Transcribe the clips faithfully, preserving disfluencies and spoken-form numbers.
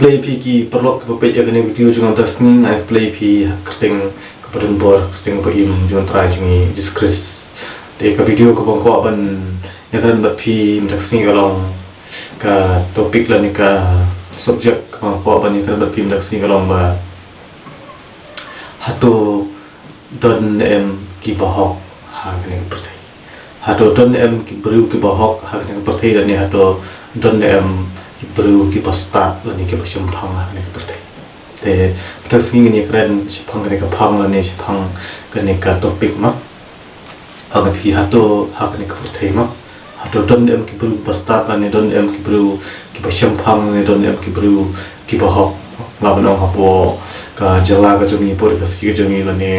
Khublei phi ki paralok kiba peit ïa kane ka video jong nga mynta ka sngi, nga ai khublei phi ha ka kyrteng kaba donbor, kyrteng kaba im jong u Trai jong ngi Jisu Khrist. Te ka video kaba nga kwah ban ïakren bad phi mynta ka sngi ka long, ka topic lane ka subject kaba nga kwah ban ïakren bad phi mynta ka sngi ka long ba hato don ne em kiba hok ha kane ka pyrthei. Hato don ne em ki briew kiba hok ha kane ka pyrthei lane hato don ne em ki briew kiba stad lane kiba shemphang ha kane ka pyrthei. Te mynta ka sngi ngin ïakren shaphang kane ka phang lane shaphang kane ka topic ma. Ong ïa phi hato ha kane ka pyrthei ma, hato don ne em ki briew kiba stad lane don ne em ki briew kiba shemphang lane don ne em ki briew kiba hok. Nga ban ong hapoh ka jylla ka jong ngi, hapoh ka state ka jong ngi lane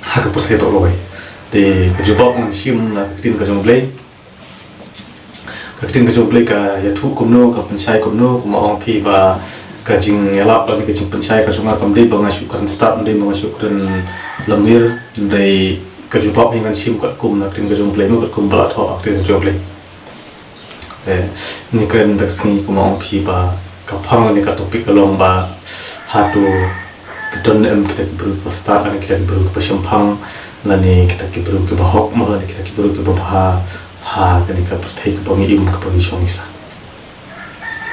ha ka pyrthei baroh kawei. Te ka jubab ngan shim na ka ktien ka jong U Blei. Ka ktien ka jong U Blei ka ïathuh kumno, ka pynshai kumno, kumba ong phi ba ka jingïalap lane ka jingpynshai ka jong nga kam dei ba nga shu kren stad, kam dei ba nga shu kren lymhir, hynrei ka jubab hi ngan shim katkum na ka ktien ka jong U Blei, mo katkum ba la thoh ha ka ktien ka jong U Blei. Eh, ngi kren mynta ka sngi kumba ong phi ba ka phang lane ka topic ka long ba hato ki don ne em kita ki briew kiba stad lane kita ki briew kiba shemphang lane kita ki briew kiba hok mo lane kita ki briew kiba bha ha kane ka pyrthei kaba ngi im, kaba ngi shong ngi sah.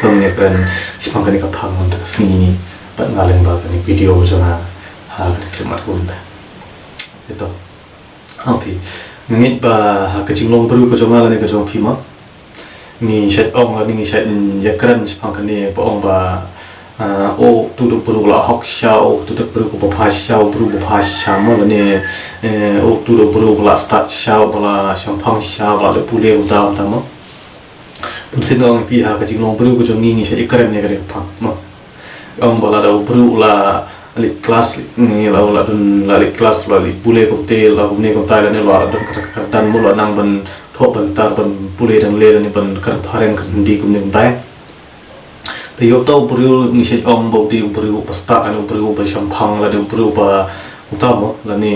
Te ngin ïakren shaphang kane ka phang mynta ka sngi bad nga lyngba kane ka video jong nga ha kane ka khyllipmat kaba mynta. Ito. Ong phi, nga ngeit ba ha ka jinglong briew ka jong nga lane ka jong phi ma, ngi shait ong lane ngi shait ïakren shaphang kane ba ong ba, ah, uto u briew u la hok shisha, uto u briew uba bha shisha, u briew uba bha shisha mo lane, eh, uto u briew uba la stad shisha, uba la shemphang shisha, uba la leh pule kumta kumta mo. Bun sien ong ïa phi ha ka jinglong briew ka jong ngi ngi shait ïakren ïa kane ka phang mo. Ong ba lada u briew u la leit klas, ngi la, u la don, la leit klas, u la leit pule kumte, la kumne kumta lane u la don kata ka kyrdan mo, u la nang ban thoh ban tar ban pule dang leh lane ban kren phareng kren Hindi kumne kumta. Te ïa uta u briew ngi shait ong ba u dei u briew uba stad lane u briew uba shemphang lane u briew uba kumta mo, lane,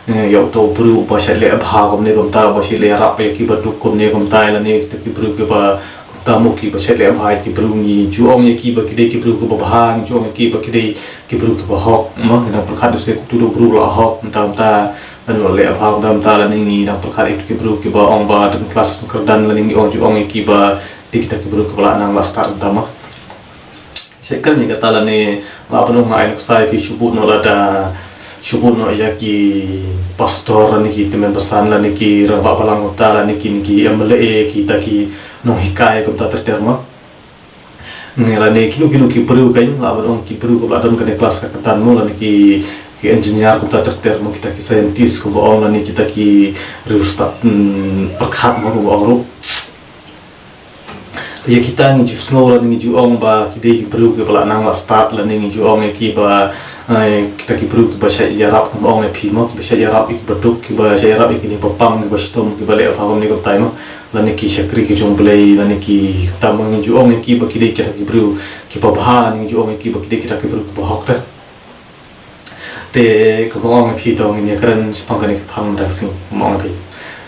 eh, ïa uta u briew uba shait leh bha kumne kumta, uba shait leh ïarap ïa kiba duk kumne kumta, lane kita ki briew kiba kumta mo kiba shait leh bha ïa ki briew, ngi ju ong ïa ki ba ki dei ki briew kiba bha, ngi ju ong ïa ki ba ki dei ki briew kiba hok mo. Ngi dang pyrkhat ïa u se uto u briew u la hok kumta kumta, lane u la leh bha kumta kumta, lane ngi dang pyrkhat ïa ki briew kiba ong ba don klas kyrdan, lane ngi ong ju ong ïa ki ba dei kita ki briew kiba la nang la stad kumta mo. Shait kren ïa kata lane lah ban ong nga ai nuksa ïa phi, shu bud noh lada, shu bud noh ïa ki pastor lane ki tymmen basan lane ki rangbah balang kumta lane ki, ki M L A, kita ki nonghikai kumta ter ter mo. Ngi lane kino kino ki briew, kan lah ban ong ki briew kiba la don kane klas ka kyrdan mo, lane ki, ki engineer kumta ter ter mo, kita ki scientist kumba ong, lane kita ki riewstad, hmm, pyrkhat mo kumba ong ruh. Te ïa kita ngi ju sngew lane ngi ju ong ba ki dei ki briew kiba la nang la stad, lane ngi ju ong ïa ki ba, eh, kita ki briew kiba shait ïarap kumba ong ïa phi mo, kiba shait ïarap ïa kiba duk, kiba shait ïarap ïa kine ba pang, kiba shitom, kiba leh bha kumne kumta mo, lane ki shakri ki jong U Blei, lane ki, kumta mo, ngi ju ong ïa ki ba ki dei kita ki briew kiba bha, lane ngi ju ong ïa ki ba ki dei kita ki briew kiba hok te. Te kumba ong ïa phi, to ngin ïakren shaphang kane ka phang mynta ka sngi, kumba ong ïa phi.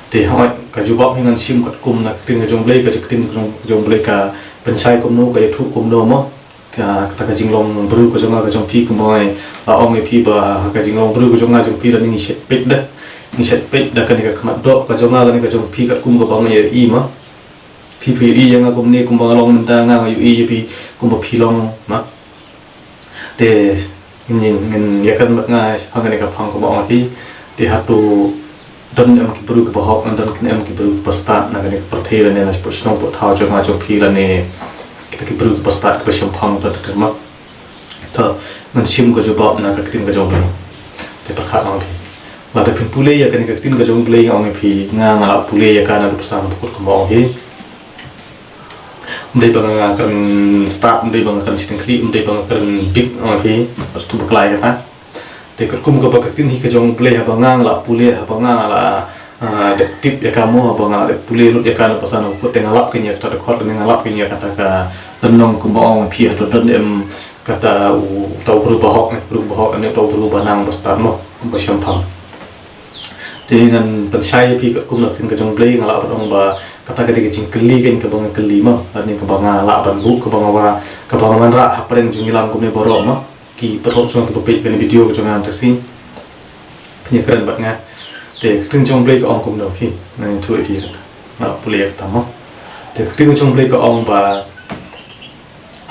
Te hooid, ka jubab hi ngan shim katkum na ka ktien ka jong U Blei, ka ktien ka jong, ka jong U Blei ka pynshai kumno, ka ïathuh kumno mo. Ka, kata ka jinglong briew ka jong nga ka jong phi, kumba nga la ong ïa phi ba ha ka jinglong briew ka jong nga jong phi lane ngi shait peit da, ngi shait peit da kane ka khmat doh ka jong nga lane ka jong phi katkum kaba nga ïohi mo. Phi phi ïohi ïa nga kumne kumba nga long mynta, nga nga ïohi ïa phi kumba phi long mo. Te ngin, ngin ïakren bad nga shaphang kane ka phang kumba ong ïa phi. Te hato don em ki briew kiba hok, don em ki briew kiba stad na kane ka pyrthei lane na shapoh shnong poh thaw jong nga jong phi lane kita ki briew kiba stad kiba shemphang, to, to, to. Ngan shim ka jubab na ka ktien ka jong U Blei. Te pyrkhat ong ïa phi. Lada phin pule ïa kane ka ktien ka jong U Blei, nga ong ïa phi, nga nga la pule ïa ka naduh ba sdang ba kut kumba ong ïa phi. Ym dei ba nga kren stad, ym dei ba nga kren shiteng khlieh, ym dei ba nga kren bit, ong ïa phi, bad tu bakla ïa kata. Te katkum kaba ka ktien hi ka jong U Blei haba nga nga la pule, haba nga nga la, ah, dep tip ïa ka mo, haba nga la dep pule lut ïa ka na ba sdang ba kut te nga lap kein ïa kata ka dkhot, nga lap kein ïa kata ka lynnong kumba ong ïa phi, hato don em kata u, uta u briew ba hok ne, briew ba hok ne, uta u briew ba nang ba stad mo, ba shemphang. Te ngan pynshai ïa phi katkum na ka ktien ka jong U Blei, nga lah ban ong ba Kata ka dei ka jingkylli kein kaba nga kylli mo, lane kaba nga lah ban buh, kaba nga wanrah, kaba nga wanrah hapdeng jong ngi lang kumne baroh mo. Ki paralok jong nga kiba peit kane ka video ka jong nga mynta ka sngi, phin ïakren bad nga. Te ka ktien jong U Blei ka ong kumno, phi, ngan ïathuh ïa phi kata. Nga pule ïa kata mo. Te ka ktien jong U Blei ka ong ba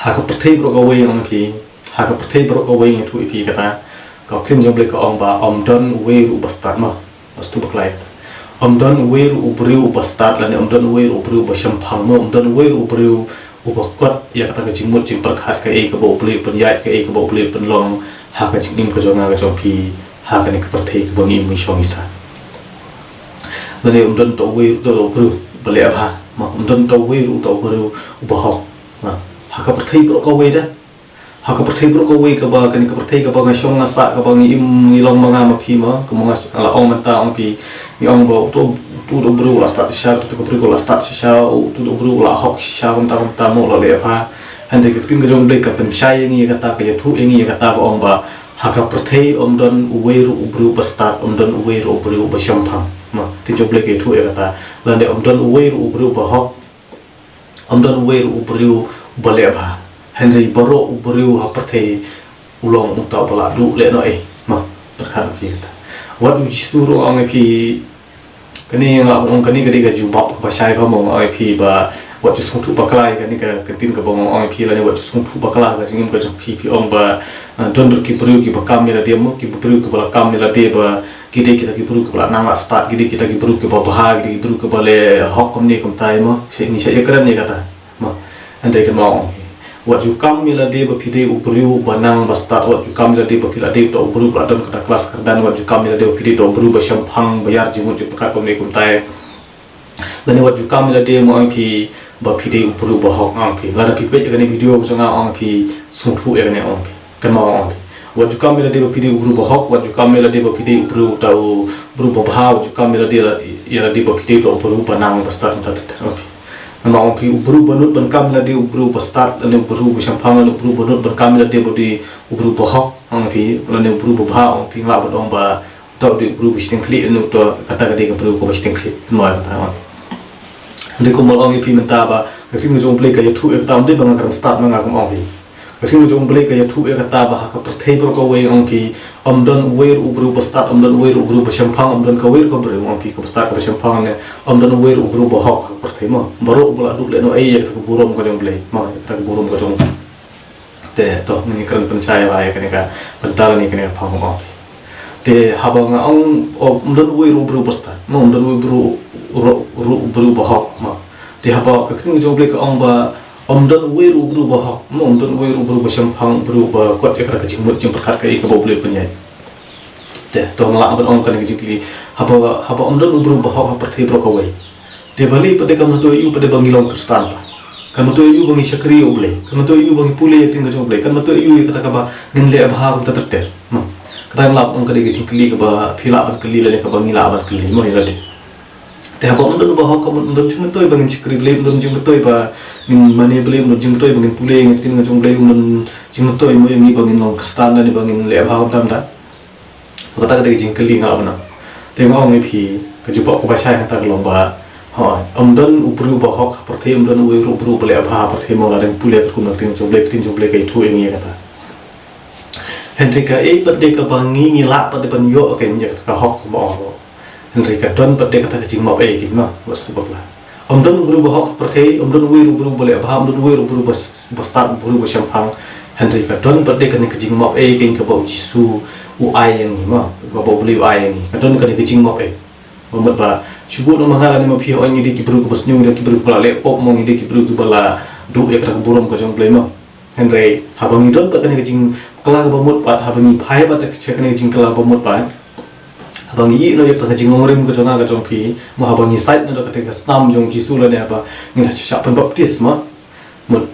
ha ka pyrthei baroh kawei, ong phi, ha ka pyrthei baroh kawei, ngan ïathuh ïa phi kata. Ka ktien jong U Blei ka ong ba ym don uwei ruh uba stad mo. Astu bakla ïa kata. Ym don uwei ruh u briew uba stad, lane ym don uwei ruh u briew uba shemphang mo, ym don uwei ruh u briew uba kot ïa kata ka jingmut jingpyrkhat kaei kaba U Blei u pynïaid, kaei kaba U Blei u pynlong ha ka jingim ka jong nga ka jong phi, ha kane ka pyrthei kaba ngi im ngi shong ngi sah. Lane ym don uta uwei ruh uta u briew uba leh bha mo, ym don uta uwei ruh uta u briew uba hok mo, ha ka pyrthei baroh kawei da. Ha ka pyrthei baroh kawei kaba, kane ka pyrthei kaba nga shong nga sah, kaba ngi im ngi long ma nga ma phi mo, kumba nga la ong mynta, ong phi, ngi ong ba uto, uto u briew u la stad shisha, uto ka briew ka la stad shisha, uto u briew u la hok shisha, kumta kumta mo, u la leh bha. Hynrei ka ktien ka jong U Blei ka pynshai ïa ngi ïa kata, ka ïathuh ïa ngi ïa kata, ka ong ba ha ka pyrthei ym don uwei ruh u briew uba stad, ym don uwei ruh u briew uba shemphang mo. Ktien jong U Blei ka ïathuh ïa kata. Lane ym don uwei ruh u briew uba hok, ym don uwei ruh u briew uba leh bha. Hynrei baroh u briew ha pyrthei u long uta uba la duh lehnohei mo. Pyrkhat ïa kata. Wat U Jisu ruh ong ïa phi, kane nga ong, kane ka dei ka jubab kaba shai bha mo, ong ïa phi ba wat ju sngewthuh bakla ïa kane ka ktien kaba nga ong ïa phi, lane wat ju sngewthuh bakla ka jingim ka jong phi, phi ong ba, ah, don ruh ki briew kiba kam ïa lade mo, ki briew kiba la kam ïa lade ba ki dei kita ki briew kiba la nang la stad, ki dei kita ki briew kiba bha, ki dei ki briew kiba leh hok kumne kumta mo. Ngi shait ïakren ïa kata mo. Hynrei kynmaw, wat ju kam ïa lade ba phi dei u briew ba nang ba stad, wat ju kam ïa lade ba phi la dei uta u briew ba la don kata klas kyrdan, wat ju kam ïa lade ba phi dei uta u briew ba shemphang, ba ïar jingmut jingpyrkhat kumne kumta. Lane wat ju kam ïa lade mo, ong phi, ba phi dei u briew ba hok, ong phi. Lada phi peit ïa kane video ka jong nga, ong phi, sngewthuh ïa kane, ong phi. Kynmaw, ong phi. Wat ju kam ïa lade ba phi dei u briew ba hok, wat ju kam ïa lade ba phi dei u briew uta u briew ba bha, wat ju kam ïa lade, ïa lade ba phi dei uta u briew ba nang ba stad, mynta ter ter, ong phi. Namar, ong phi, u briew ba nud ban kam ïa lade, u briew ba stad, lane u briew ba shemphang, lane u briew ba nud ban kam ïa lade ba dei u briew ba hok, ong phi, lane u briew ba bha, ong phi, nga lah ban ong ba uta u dei u briew ba shiteng khlieh, lane uta, kata ka dei ka briew kaba shiteng khlieh. Mo, kata, ong. Hynrei kumba ong ïa phi mynta ba ka ktien ka jong U Blei ka ïathuh ïa kata, ym dei ba nga kren stad ma nga, kum ong phi. Ka ktien ka jong U Blei ka ïathuh ïa kata ba ha ka pyrthei baroh kawei, ong phi, ym don uwei ruh u briew ba stad, ym don uwei ruh u briew ba shemphang, ym don kawei ruh ka briew, ong phi, kaba stad kaba shemphang, ne ym don uwei ruh u briew ba hok ha ka pyrthei mo. Baroh uba la duh lehnohei ïa kata ka burom ka jong U Blei mo, ïa kata ka burom ka jong U Blei. Te to, ngin ïakren pynshai bha ïa kane ka bynta lane kane ka phang, ong phi. Te haba nga ong, oh, ym don uwei ruh u briew ba stad mo, ym don uwei ruh, ruh, ruh u briew ba hok mo. Te haba ka ktien ka jong U Blei ka ong ba ym don uwei ruh u briew ba hok mo, ym don uwei ruh u briew ba shemphang, u briew ba kot ïa kata ka jingmut jingpyrkhat kaei kaba U Blei u pynïaid. Te to, nga lah ban ong kane ka jingkylli, haba, haba ym don u briew ba hok ha pyrthei baroh kawei, te balei pat de, kan myntoi aïu pat de ba ngi long Khristan pat? Kan myntoi aïu ba ngi shakri ïa U Blei? Kan myntoi aïu ba ngi pule ïa ka ktien ka jong U Blei? Kan myntoi aïu ïa kata kaba ngin leh bha kumta ter ter mo? Kata nga lah ban ong ka dei ka jingkylli kaba phi lah ban kylli lane kaba ngi lah ban kylli mo ïa lade. Te haba ym don ba hok, ka ym don jingmyntoi ba ngin shakri Blei, ym don jingmyntoi ba ngin mane Blei, ym don jingmyntoi ba ngin pule ïa ka ktien ka jong U Blei, ym don jingmyntoi mo ïa ngi ba ngin long Khristan lane ba ngin leh bha kumta kumta. Kata ka dei ka jingkylli nga lah ban ong. Te nga ong ïa phi, ka jubab kaba shai hangta ka long ba, hooid, ym don u briew ba hok ha pyrthei, ym don uwei ruh u briew ba leh bha ha pyrthei mo, lada ngi pule katkum ka ktien jong U Blei, ka ktien jong U Blei ka ïathuh ïa ngi ïa kata. Hynrei kaei pat de kaba ngi, ngi lah pat de ban ïoh kein ïa kata ka hok kumba ong ruh. Hynrei ka don pat de kata ka jingmap ei kein mo, wat sngewbha bakla. Ym don u briew ba hok ha pyrthei, ym don uwei ruh u briew ba leh bha, ym don uwei ruh u briew ba, ba stad, u briew ba shemphang. Hynrei ka don pat de kane ka jingmap ei kein kaba U Jisu u ai ïa ngi mo, kaba U Blei u ai ïa ngi. Ka don kane ka jingmap ei. Ba mut ba, shu buh noh ma nga lane ma phi, hooid, ngi dei ki briew kiba sniew, ngi dei ki briew kiba la leh pop mo, ngi dei ki briew kiba la duh ïa kata ka burom ka jong U Blei mo. Hynrei haba ngi don pat kane ka jingkylla kaba mut pat, haba ngi phai pat sha kane ka jingkylla kaba mut pat, haba ngi ïeh noh ïa kata ka jinglong rim ka jong nga ka jong phi mo, haba ngi sait noh da kata ka snam jong U Jisu lane haba ngi la shah pynbaptis mo, mut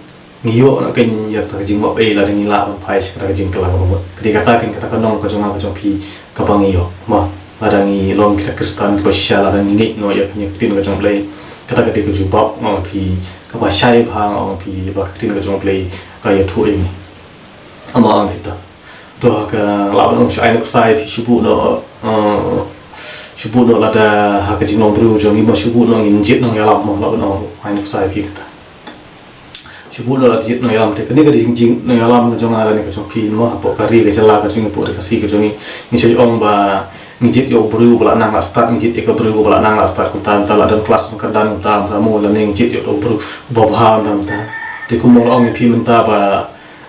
ngi ïoh noh kein ïa kata ka jingmap ei lada ngi lah ban phai sha kata ka jingkylla kaba mut. Ka dei kata kein kata ka nong ka jong nga ka jong phi kaba ngi ïoh mo. Lada ngi long kita Khristan kiba shisha, lada ngi ngeit noh ïa kane ka ktien ka jong U Blei, kata ka dei ka jubab, nga ong ïa phi, kaba shai bha, nga ong ïa phi, ba ka ktien ka jong U Blei ka ïathuh ïa ngi. Nga ong ïa phi to. To ka lah ban ong shu ai nuksa ïa phi, shu buh noh, eh, Shu bun noh lada ha ka jinglong briew jong ngi mo, shu bun noh ngin jied nongïalam mo, la bun noh. Ai, ngi sa ïa phi kata. Shu bun noh lada jied nongïalam te kane ka dei jing, jing nongïalam ka jong nga lane ka jong phi mo, hapoh ka ri ka jylla ka jong ngi, hapoh ri Khasi ka jong ngi. Ngi shu ong ba ngi jied ïa u briew ba la nang la stad, ngi jied ïa ka briew ba la nang la stad, kumta, kumta, la don klas kyrdan, kumta, kumta mo, lane ngi jied ïa u briew uba bha, kumta, kumta. Te kumno la ong ïa phi mynta ba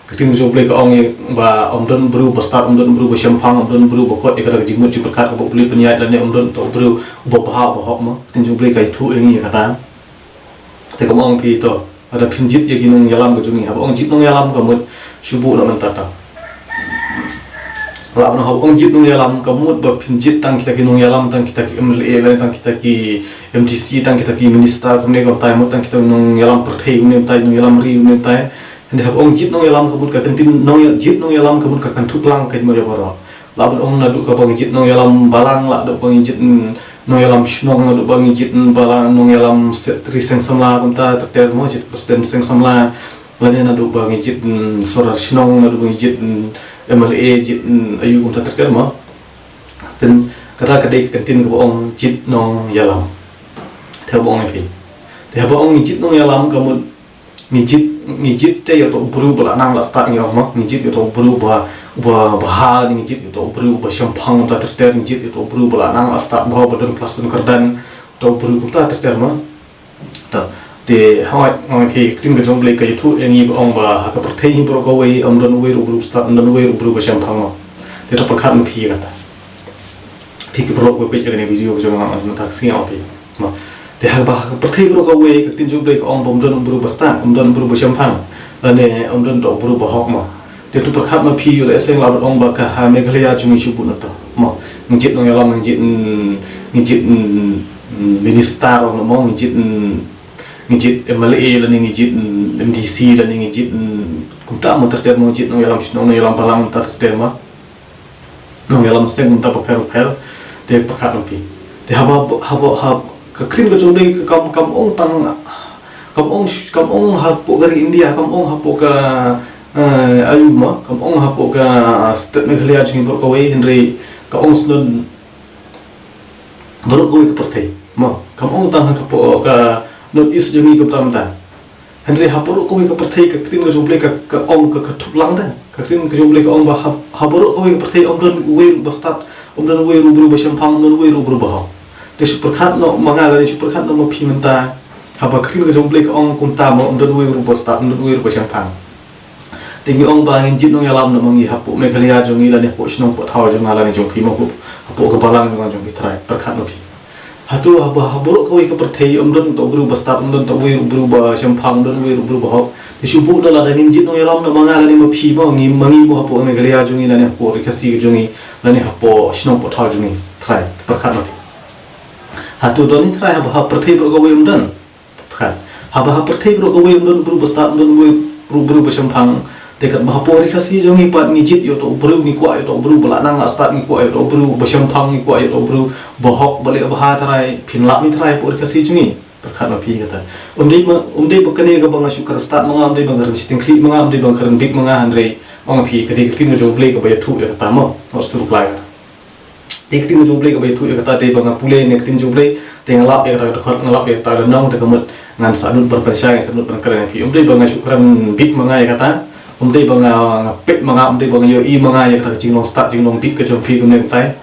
ka ktien ka jong U Blei ka ong ïa ba ym don briew ba stad, ym don briew ba shemphang, ym don briew ba koit ïa kata ka jingmut jingpyrkhat kaba U Blei pynïaid, lane ym don tang u briew uba bha uba hok mo. Ka ktien jong U Blei ka ïathuh ïa ngi ïa kata. Te kumno ong phi to, lada phin jied ïa ki nongïalam ka jong ngi, haba ong jied nongïalam ka mut shu buh noh mynta tang. Lah ban ong haba ong jied nongïalam ka mut ba phin jied tang kita ki nongïalam, tang kita ki M L A, lane tang kita ki M D C, tang kita ki minister, kumne kumta, mut tang kita ki nongïalam pyrthei, kumne kumta, nongïalam ri, kumne kumta. Hynrei haba ong jied nongïalam ka mut ka ktien nong, jied nongïalam ka mut ka kynthup lang ka jingmut ïa baroh. Lah ban ong naduh kaba ngi jied nongïalam balang, lah naduh ba ngi jied, mm, nongïalam shnong, naduh ba ngi jied, mm, balang, nongïalam secretary seng samla, kumta ter ter mo, jied president seng samla. Lane naduh ba ngi jied, mm, sordar shnong, naduh ba ngi jied, mm, M L A, jied, mm, aïu, kumta ter ter mo. Te kata ka dei ka ktien kaba ong jied nongïalam. Te haba ong ïa phi, te haba ong ngi jied nongïalam ka mut ngi jied, ngi jied te ïa uto u briew ba la nang la stad, ngi ong mo, ngi jied ïa uto u briew ba, ba, ba bha, ngi jied ïa uto u briew ba shemphang, kumta ter ter, ngi jied ïa uto u briew ba la nang la stad, ba, ba don klas don kyrdan, uto u briew, kumta ter ter mo. To, te haba ong ïa phi, ka ktien ka jong U Blei ka ïathuh ïa ngi ba ong ba ha ka pyrthei hi baroh kawei ym don uwei ruh u briew ba stad, ym don uwei ruh u briew ba shemphang mo. Te to pyrkhat ma phi ïa kata. Phi ki paralok ba peit ïa kane ka video ka jong nga mynta ka sngi, ong phi. Mo. Te haba ha ka pyrthei baroh kawei, ka ktien jong U Blei ka ong ba ym don u briew ba stad, ym don u briew ba shemphang, lane ym don tang u briew ba hok mo. Te to pyrkhat ma phi, ïoh lehse lah ban ong ba ka ha Meghalaya jong ngi shu buh noh to. Mo. Ngi jied nongïalam, ngi jied, mm, ngi jied, mm, mm, minister mo, ngi jied, mm, ngi jied M L A, lane ngi jied, mm, M D C, lane ngi jied, mm, kumta mo ter ter mo, ngi jied nongïalam shnong, nongïalam balang, kumta ter ter mo. Nongïalam seng, kumta bapher bapher. Te pyrkhat ma phi. Te haba, haba, haba, ka ktien ka jong U Blei kam, kam ong tang, kam ong, kam ong hapoh ka ri India, kam ong hapoh ka, eh, aïu mo, kam ong hapoh ka state Meghalaya jong ngi baroh kawei, hynrei ka ong shnong baroh kawei ka pyrthei mo. Kam ong tang hapoh ka North East jong ngi, kumta, kumta. Hynrei ha baroh kawei ka pyrthei ka ktien ka jong U Blei ka, ka ong ka, ka kynthup lang te. Ka ktien ka jong U Blei ka ong ba ha, ha baroh kawei ka pyrthei ym don uwei ruh ba stad, ym don uwei ruh u briew ba shemphang, ym don uwei ruh u briew ba hok. Te shu pyrkhat noh ma nga lane shu pyrkhat noh ma phi mynta. Haba ka ktien ka jong U Blei ka ong kumta mo, ym don uwei ruh ba stad, ym don uwei ruh ba shemphang. Te ngi ong ba ngin jied nongïalam noh ma ngi hapoh Meghalaya jong ngi, lane hapoh shnong hapoh thaw jong nga lane jong phi mo, hapoh, hapoh ka balang jong nga jong phi, Trai. Pyrkhat noh phi. Hato haba ha baroh kawei ka pyrthei ym don tang u briew ba stad, ym don tang uwei ruh u briew ba shemphang, ym don uwei ruh u briew ba hok. Te shu buh noh, lada ngin jied nongïalam noh ma nga lane ma phi mo, ngi, ma ngi mo hapoh Meghalaya jong ngi, lane hapoh ri Khasi jong ngi, lane hapoh shnong hapoh thaw jong ngi, Trai. Pyrkhat noh phi. Hato don hi, Trai, haba ha pyrthei baroh kawei ym don? Pyrkhat. Haba ha pyrthei baroh kawei ym don u briew ba stad, ym don uwei ruh u briew ba shemphang. Te katba hapoh ri Khasi jong ngi pat ngi jied ïa uto u briew, ngi kwah ïa uto u briew ba la nang la stad, ngi kwah ïa uto u briew ba shemphang, ngi kwah ïa uto u briew ba hok, ba leh ba bha, Trai, phin lap hi, Trai, hapoh ri Khasi jong ngi. Pyrkhat noh phi kata. Ym dei ma, ym dei ba kane kaba nga shu kren stad ma nga, ym dei ba nga kren shiteng khlieh ma nga, ym dei ba nga kren bit ma nga, hynrei ong phi, ka dei ka ktien ka jong U Blei kaba ïathuh ïa kata mo. Nga shu reply kata. Te ka ktien jong U Blei kaba ïathuh ïa kata, te ba nga pule ïa ka ktien jong U Blei, te nga lap ïa kata ka dkhot, nga lap ïa kata ka lynnong, te ka mut ngan sahnud ban pynshai, ngan sahnud ban kren ïa phi. Ym dei ba nga shu kren bit ma nga ïa kata, ym dei ba nga, nga peit ma nga, ym dei ba nga ïohi ma nga ïa kata ka jinglong stad jinglong bit ka jong phi kumne kumtai.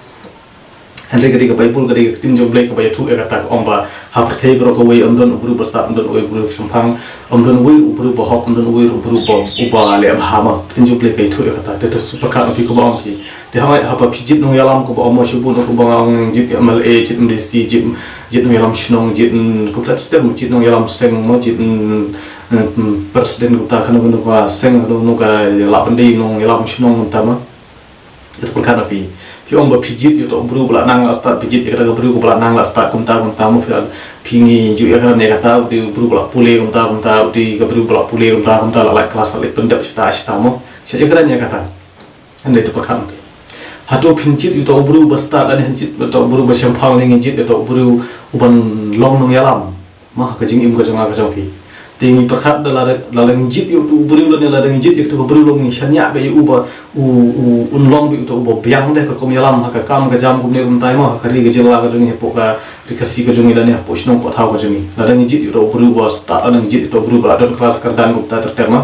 Hynrei ka dei ka Baibl, ka dei ka ktien jong U Blei kaba ïathuh ïa kata, ka ong ba ha pyrthei baroh kawei ym don u briew ba stad, ym don uwei u briew ba shemphang, ym don uwei u briew ba hok, ym don uwei u briew ba, uba leh bha mo. Ka ktien jong U Blei ka ïathuh ïa kata. Te to shu pyrkhat noh phi kaba ong phi. Te haba, haba phi jied nongïalam, kaba ong mo, shu buh noh, kaba nga ong jied M L A, jied M D C, jied, jied nongïalam shnong, jied, mm, kumta ter ter mo, jied nongïalam seng mo, jied, mm, mm, mm, president, kumta kano kano ka seng, kano kano ka ïalap bynta, nongïalam shnong, kumta mo. Te to pyrkhat noh phi. Phi ong ba phi jied ïa uto u briew ba la nang la stad, phi jied ïa kata ka briew kaba la nang la stad, kumta kumta mo, phi, phi ngi ju ïakren ïa kata, u dei u briew ba la pule, kumta kumta, u dei ka briew ba la pule, kumta kumta, la lait klas, la lait pyndep shata shata mo. Shu ïakren ïa kata. Hynrei to pyrkhat noh phi. Hato phin jied ïa uto u briew ba stad, lane phin jied ïa uto u briew ba shemphang, lane ngin jied ïa uto u briew uban long nongïalam mo ha ka jingim ka jong nga ka jong phi? Te ngi pyrkhat da lada, lada ngi jied ïa uto u briew lane lada ngi jied ïa uto u briew long ngi shaniah beit ïa u ba u, u, un long beit uto uba biang de, ka kum ïalam ha ka kam ka jam kumne kumtai mo, ha ka ri ka jylla ka jong ngi, hapoh ka ri Khasi ka jong ngi lane hapoh shnong poh thaw ka jong ngi. Lada ngi jied ïa uto u briew ba stad, lada ngi jied ïa uto u briew ba don klas kyrdan kumta ter ter mo.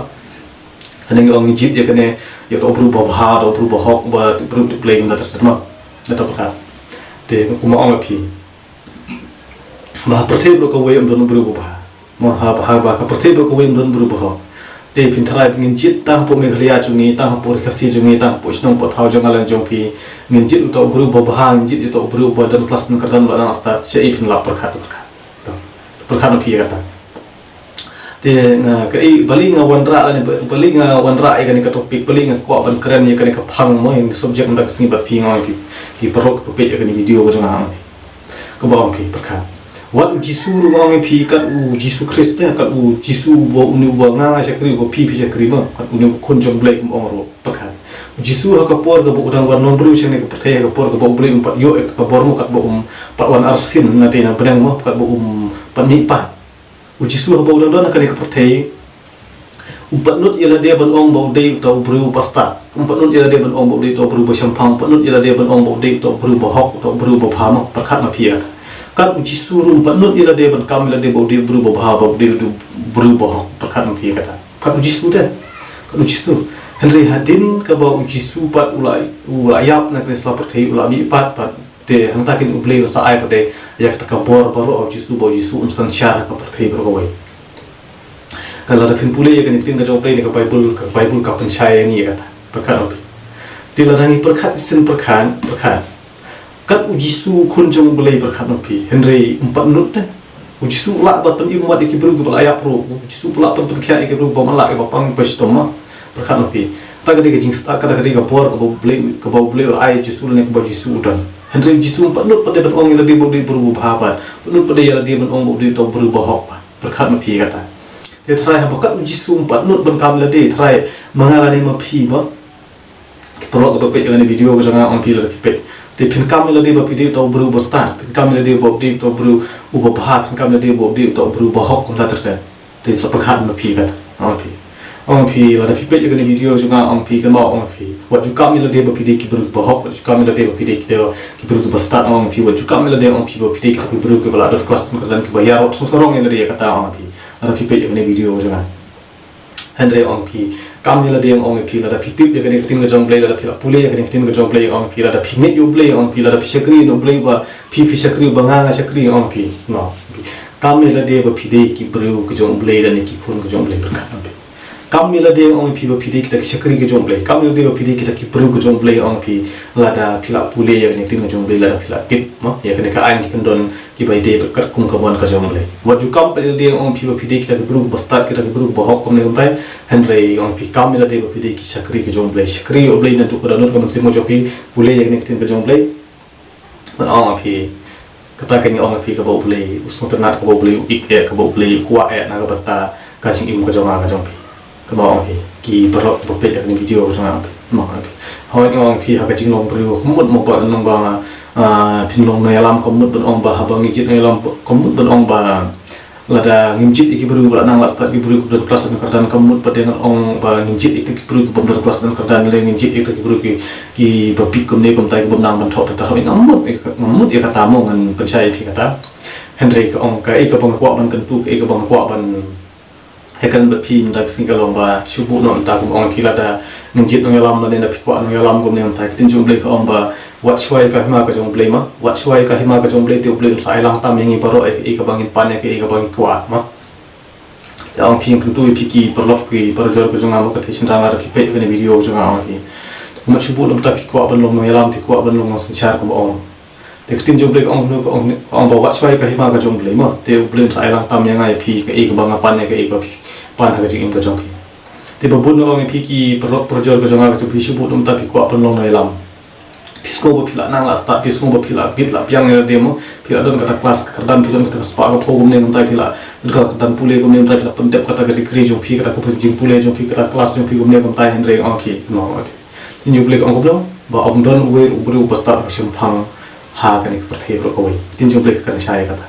Lada ngi ong ngi jied ïa kane, ïa uto u briew ba bha, uto u briew ba hok, ba tip briew tip Blei kumta ter ter mo. Uto pyrkhat. Te kumba ong ïa phi, ba ha pyrthei baroh kawei ym don u briew ba bha. Mo, ha, ha, ba ha ka pyrthei baroh kawei ym don u briew ba hok. Te phin tharai ngin jied tang hapoh Meghalaya jong ngi, tang hapoh ri Khasi jong ngi, tang hapoh shnong poh thaw jong nga lane jong phi. Ngin jied uto u briew ba bha, ngin jied uto u briew ba don klas don kyrdan ba nang stad, shaei phin lap? Pyrkhat, pyrkhat. To. Pyrkhat na phi ïa kata. Te nga, kaei, balei nga wanrah lane ba-, balei nga wanrah ïa kane ka topic, balei nga kwah ban kren ïa kane ka phang mo, ïa kane ka subject mynta ka sngi bad phi, nga ong ïa phi, phi paralok kiba peit ïa kane video ka jong nga, nga ong ïa phi. Kaba ong phi, pyrkhat. Wat u Jisu ruh, nga ong ïa phi, kat u Jisu Khrist te, kat u Jisu ba une uba nga nga shakri, uba phi phi shakri mo, kat une u khun jong U Blei kumba ong ruh. Pyrkhat. U Jisu ha ka por kaba u dang wan long briew sha kane ka pyrthei, ha ka por kaba U Blei um pat ïoh ïa ka bor mo, katba um pat wan arsien na tei na bneng mo, katba um pat mihpat. U Jisu haba u dang don ha kane ka pyrthei, um pat nud ïa lade ban ong ba u dei uta u briew ba stad. Um pat nud ïa lade ban ong ba u dei uta u briew ba shemphang, um pat nud ïa lade ban ong ba u dei uta u briew ba hok, uta u briew ba bha mo, pyrkhat ma phi ïa kata. Kat u Jisu ruh um pat nud ïa lade ban kam ïa lade ba u dei u briew ba bha, ba u dei u briew ba hok, pyrkhat ma phi ïa kata. Kat u Jisu te. Kat u Jisu. Hynrei hadien kaba u Jisu pat u la, u la ïap na kane ka sla pyrthei, u la mihpat pat. Te hangta kine U Blei u sa ai pat de ïa kata ka bor baroh ha u Jisu, ba u Jisu un synshar ha ka pyrthei baroh kawei. Ka lada phin pule ïa kane ka ktien ka jong U Blei ne ka Baibl, ka Baibl ka pynshai ïa ngi ïa kata. Pyrkhat ma phi. Te lada ngi pyrkhat shisien, pyrkhat, pyrkhat. Kat u Jisu u khun jong U Blei, pyrkhat ma phi. Hynrei um pat nud te. U Jisu u lah ban pynim wat ïa ki briew kiba la ïap ruh. U Jisu u lah ban pynkhiah ïa ki briew ba man la, kiba pang, kiba shitom mo. Pyrkhat ma phi. Kata ka dei ka jingstad, kata ka dei ka bor kaba U Blei, kaba U Blei u la ai ïa u Jisu lane kaba u Jisu u don. Hynrei u Jisu um pat nud pat de ban ong ïa lade ba u dei u briew ba bha pat. Pat nud pat de ïa lade ban ong ba u dei uta u briew ba hok pat. Pyrkhat ma phi ïa kata. Te tharai haba kat u Jisu um pat nud ban kam ïa lade, tharai ma nga lane ma phi mo. Ki paralok kiba peit ïa kane video ka jong nga, ong phi lada phi peit. Te phin kam ïa lade ba phi dei uta u briew ba stad, phin kam ïa lade ba u dei uta u briew uba bha, phin kam ïa lade ba u dei uta u briew ba hok kumta ter ter. Te sa pyrkhat ma phi ïa kata, ong phi. Ong phi lada phi peit ïa kane video jong nga, ong phi, kynmaw, ong phi. Wat ju kam ïa lade ba phi dei ki briew kiba hok, wat ju kam ïa lade ba phi dei ki, ki briew kiba stad, ong phi. Wat ju kam ïa lade, ong phi, ba phi dei kita ki briew kiba la don klas don kyrdan, kiba ïarap song sarong ïa lade ïa kata, ong phi. Lada phi peit ïa kane video jong nga. Hynrei ong phi, kam ïa lade, ong phi, lada phi tip ïa kane ka ktien ka jong U Blei, lada phi la pule ïa kane ka ktien ka jong U Blei, ong phi, lada phi ngeit ïa U Blei, ong phi, lada phi shakri ïa U Blei ba phi, phi shakri ba nga nga shakri, ong phi. No. Kam ïa lade ba phi dei ki briew ka jong U Blei lane ki khun ka jong U Blei, pyrkhat, ong phi. Kam ïa lade, ong phi, ba phi dei kita ki shakri ka jong U Blei. Kam ïa lade ba phi dei kita ki briew ka jong U Blei, ong phi, lada phi la pule ïa kane ka ktien ka jong U Blei, lada phi la tip mo ïa kane ka aiñ ki kyndon kiba ïadei bad katkum ka mon ka jong U Blei. Wat ju kam pat ïa lade, ong phi, ba phi dei kita ki briew ba stad, kita ki briew ba hok kumne kumtai. Hynrei ong phi, kam ïa lade ba phi dei ki shakri ka jong U Blei. Shakri ïa U Blei naduh ka dohnud ka mynsiem ka jong phi, pule ïa kane ka ktien ka jong U Blei. Ban ong ïa phi, kata ka ngi ong ïa phi kaba U Blei u sngewtynnat, kaba U Blei u ik eh, kaba U Blei u kwah eh na ka bynta ka jingim ka jong nga ka jong phi. Kaba ong ïa phi, ki paralok kiba peit ïa kane video ka jong nga, ong ïa phi. Mo, ong ïa phi. Hooid, nga ong ïa phi, ha ka jinglong briew, ka mut mo ba nong ba nga, ah, phin long nongïalam, ka mut ban ong ba haba ngi jied nongïalam, ka mut ban ong ba lada ngim jied ïa ki briew ba la nang la stad, ki briew kiba don klas don kyrdan, ka mut pat de ngan ong ba ngin jied ïa ki briew kiba don klas don kyrdan, lane ngin jied ïa ki briew ki, kiba bit kumne kumtai, kiba nang ban thoh, ban thoh. Ngam mut, ngam mut ïa kata mo, ngan pynshai ïa phi kata. Hynrei ka ong kaei kaba nga kwah ban kyntu, kaei kaba nga kwah ban ïakren bad phi mynta ka sngi ka long ba shu buh noh mynta, kum ong ïa phi, lada ngin jied nongïalam lane lada phi kwah nongïalam kumne mynta, ka ktien jong U Blei ka ong ba wat shuwa ïa ka hima ka jong U Blei mo, wat shuwa ïa ka hima ka jong U Blei, te U Blei un sa ai lang tam ïa ngi baroh ïa kaei kaba ngin pan, ïa kaei kaba ngi kwah mo. Te ong phi, nga kyntu ïa phi ki paralok, ki parajor ka jong nga mo, ka thei shynrang, lada phi peit ïa kane video ka jong nga, ong phi. Ka mut shu buh noh mynta, phi kwah ban long nongïalam, phi kwah ban long nongsynshar, kumba ong. Te ka ktien jong U Blei ka ong, ka ong, ka ong ba wat shuwa ïa ka hima ka jong U Blei mo, te U Blei un sa ai lang tam ïa nga, ïa phi, kaei kaba nga pan, ïa kaei ba phi pan ha ka jingim ka jong phi. Te ba bun, nga ong ïa phi ki paralok parajor ka jong nga, ka jong phi, shu buh noh mynta, phi kwah ban long nongïalam. Phi sngew ba phi la nang la stad, phi sngew ba phi la bit la biang ïa lade mo, phi la don kata klas ka kyrdan, phi don kata ka spah ka phew kumne kumtai, phi la don kata ka kyrdan pule kumne kumtai, phi la pyndep kata ka degree jong phi, kata ka jingpule jong phi, kata klas jong phi kumne kumtai, hynrei ong phi, no, ong phi. Ka ktien jong U Blei ka ong kumno, ba ym don uwei ruh u briew uba stad uba shemphang ha kane ka pyrthei baroh kawei. Ka ktien jong U Blei ka kren shai ïa kata.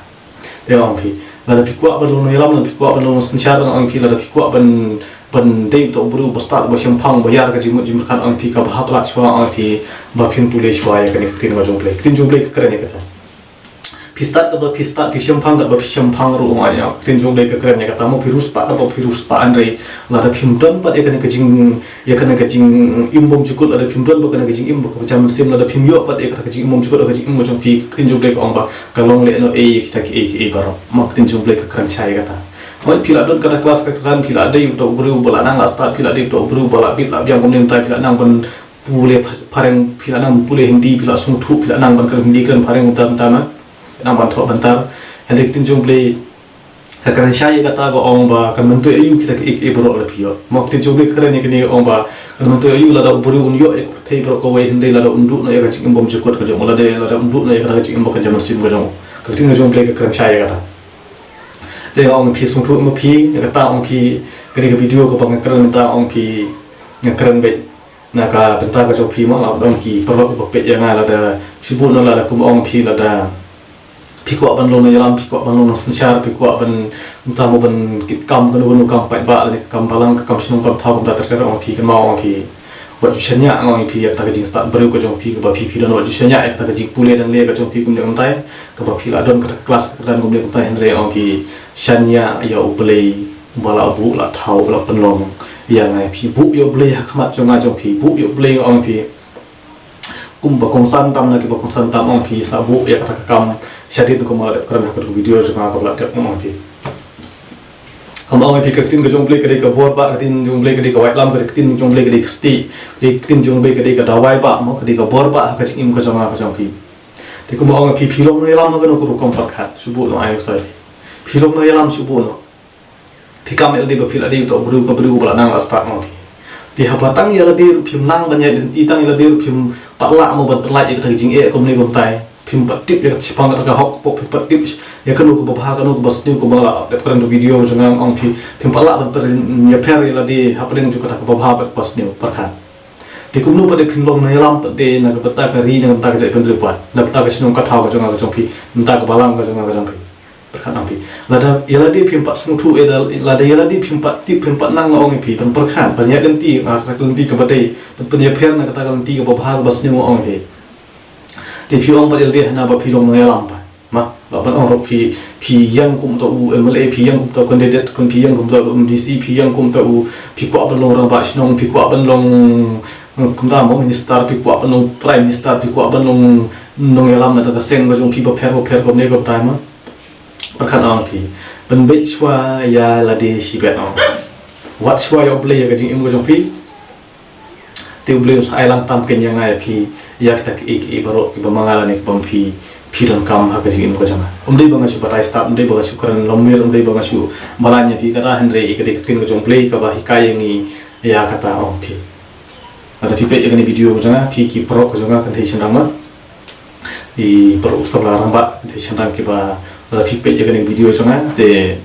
Te ong phi, lada phi kwah ban long nongïalam, lada phi kwah ban long nongsynshar, ong phi, lada phi kwah ban, ban dei uta u briew uba stad, uba shemphang, uba ïar ka jingmut jingpyrkhat, ong phi, kaba hap palat shuwa, ong phi, ba phin pule shuwa ïa kane ka ktien ka jong U Blei. Ka ktien jong U Blei ka kren ïa kata. Phi stad katba phi stad, phi shemphang katba phi shemphang ruh, ong ïa ka ktien jong U Blei ka kren ïa kata. Mo phi riewspah katba phi riewspah, hynrei lada phim don pat ïa kane ka jing, ïa kane ka jingim bymjukut, lada phim don pat kane ka jingim ba ka jam mynsiem, lada phim ïoh pat ïa kata ka jingim bymjukut, ka jingim ka jong phi, ka ktien jong U Blei ka ong ba ka long lehnohei ïa kita kiei kiei baroh. Mo ka ktien jong U Blei ka kren shai ïa kata. Hooid, phi la don kata klas ka kyrdan, phi la dei uta u briew uba la nang la stad, phi la dei uta u briew uba la bit la biang kumne mynta, phi la nang ban pule pha-, phareng, phi la nang pule Hindi, phi la sngewthuh, phi la nang ban kren Hindi, kren phareng mynta mynta, ma phi la nang ban thoh ban tar. Hynrei ka ktien jong U Blei ka kren shai ïa kata, ka ong ba kan myntoi aïu kita kiei kiei baroh lada phi ïoh. Mo ka ktien jong U Blei ka kren ïa kane, ka ong ba kan myntoi aïu lada u briew un ïoh ïa ka pyrthei baroh kawei, hynrei lada un duh noh ïa ka jingim bymjukut ka jong u, lada, lada un duh noh ïa kata ka jingim ba ka jam mynsiem ka jong u. Ka ktien ka jong U Blei ka kren shai ïa kata. Te ong phi sngewthuh ma phi, ïa kata ong phi, kane ka video kaba nga kren mynta ong phi, nga kren beit na ka bynta ka jong phi, ma la don ki paralok ba peit ïa nga, lada shu buh noh, lada kum ong phi, lada phi kwah ban long nongïalam, phi kwah ban long nongsynshar, phi kwah ban, mynta mo ban kit kam kano kano, kam paidbah lane ka kam balang, ka kam shnong kam thaw, kumta ter ter, ong phi, kynmaw ong phi, wat ju shaniah, ong phi, ïa kata ka jingstad briew ka jong phi kaba phi, phi don, wat ju shaniah ïa kata ka jingpule dang leh ka jong phi kumne kumtai, kaba phi la don kata ka klas ka kyrdan kumne kumtai, hynrei ong phi, shaniah ïa U Blei uba la buh la thaw, uba la pynlong ïa nga. Phi buh ïa U Blei ha khmat jong nga jong phi, buh ïa U Blei, ong phi, kum ba kongsan tam na kiba kongsan tam, ong phi, sa buh ïa kata ka kam shadien kumba la dep kren ha ka video jong nga kaba la dep, ong phi. Kumba ong phi, ka ktien ka jong U Blei ka dei ka bor bah, ka ktien jong U Blei ka dei ka waitlam, ka ktien jong U Blei ka dei ka stieh, ka ktien jong U Blei ka dei ka dawai bah, mo ka dei ka bor bah ha ka jingim ka jong nga ka jong phi. Te kumba ong phi, phi long nongïalam ha kano ka rukom pyrkhat, shu buh noh, ai u sai. Phi long nongïalam, shu buh noh. Phi kam ïa lade ba phi la dei uta u briew, ka briew ba la nang la stad, ong phi. Te haba tang ïa lade ruh phim nang ban ïaid lynti, tang ïa lade ruh phim pat lah mo ban pynlait ïa kata ka jingeh kumne kumtai. Phim pat tip ïa ka shiphang kata ka hok, phim pat tip ïa kano kaba bha, kano kaba sniew, kumba la dep kren ha video jong nga, ong phi, phim pat lah ban pynïapher ïa lade hapdeng jong kata kaba bha bad kaba sniew, pyrkhat. Te kumno pat de phin long nongïalam pat de na ka bynta ka ri, na ka bynta ka jaitbynriew pat, na ka bynta ka shnong ka thaw ka jong nga ka jong phi, na ka bynta ka balang ka jong nga ka jong phi. Pyrkhat, ong phi. Lada ïa lade phim pat sngewthuh, ïa lada ïa lade phim pat tip, phim pat nang, ong phi, ban pyrkhat, ban ïaid lynti ha kata ka lynti kaba dei, ban pynïapher na kata ka lynti kaba bha kaba sniew, ong phi. Te phi ong pat ïa lade hana ba phi long nongïalam pat. Ma, ba ban ong ruh phi, phi ïeng kum uta u M L A, phi ïeng kum uta u candidate, kum phi ïeng kum uta u M D C, phi ïeng kum uta u, phi kwah ban long rangbah shnong, phi kwah ban long, eh, kumta mo, minister, phi kwah ban long prime minister, phi kwah ban long nongïalam na kata ka seng ka jong phi bapher bapher kumne kumta, ma. Pyrkhat, ong phi. Pynbeit shuwa ïa lade shibit, ong. Wad shuwa ïa U Blei ïa ka jingim ka jong phi. Te U Blei un sa ai lang tam keiñ ïa nga ïa phi, ïa kita kiei kiei baroh kiba ma nga lane kiba ma phi, phi donkam ha ka jingim ka jong nga. Ym dei ba nga shu batai stad, ym dei ba nga shu kren longmir, ym dei ba nga shu balang ïa phi kata, hynrei ïa ka dei ka ktien ka jong U Blei kaba hikai ïa ngi ïa kata, ong phi. Lada phi peit ïa kane video ka jong nga, phi ki paralok ka jong nga kynthei shynrang, ma. Ki paralok samla rangbah kynthei shynrang kiba, lada phi peit ïa kane video jong nga, te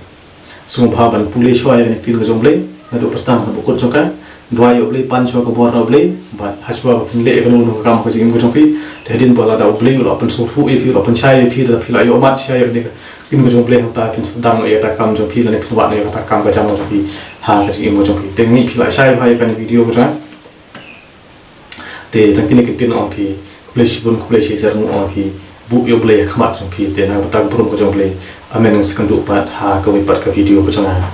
sngewbha ban pule shuwa ïa kane ka ktien ka jong U Blei naduh ba sdang haduh ba kut jong ka. Duwai ïa U Blei, pan shuwa ka bor na U Blei, bad ha shuwa ba phin leh ïa kano kano ka kam ha ka jingim ka jong phi, te hadien ba lada U Blei u la pynsngewthuh ïa phi, u la pynshai ïa phi, lada phi la ïohmad shai ïa kane ka ktien ka jong U Blei, hangta phin sdang noh ïa kata ka kam jong phi lane phin wad noh ïa kata ka kam ka jam ka jong phi ha ka jingim ka jong phi. Te ngi, phi la shai bha ïa kane video ka jong nga. Te tang kine ki ktien, ong phi, khublei shibun, khublei shihajar nguh, ong phi, buh ïa U Blei ha khmat jong phi, te na ka bynta ka burom ka jong U Blei. Amen. Ngin sa ïakynduh pat ha kawei pat ka video ka jong nga.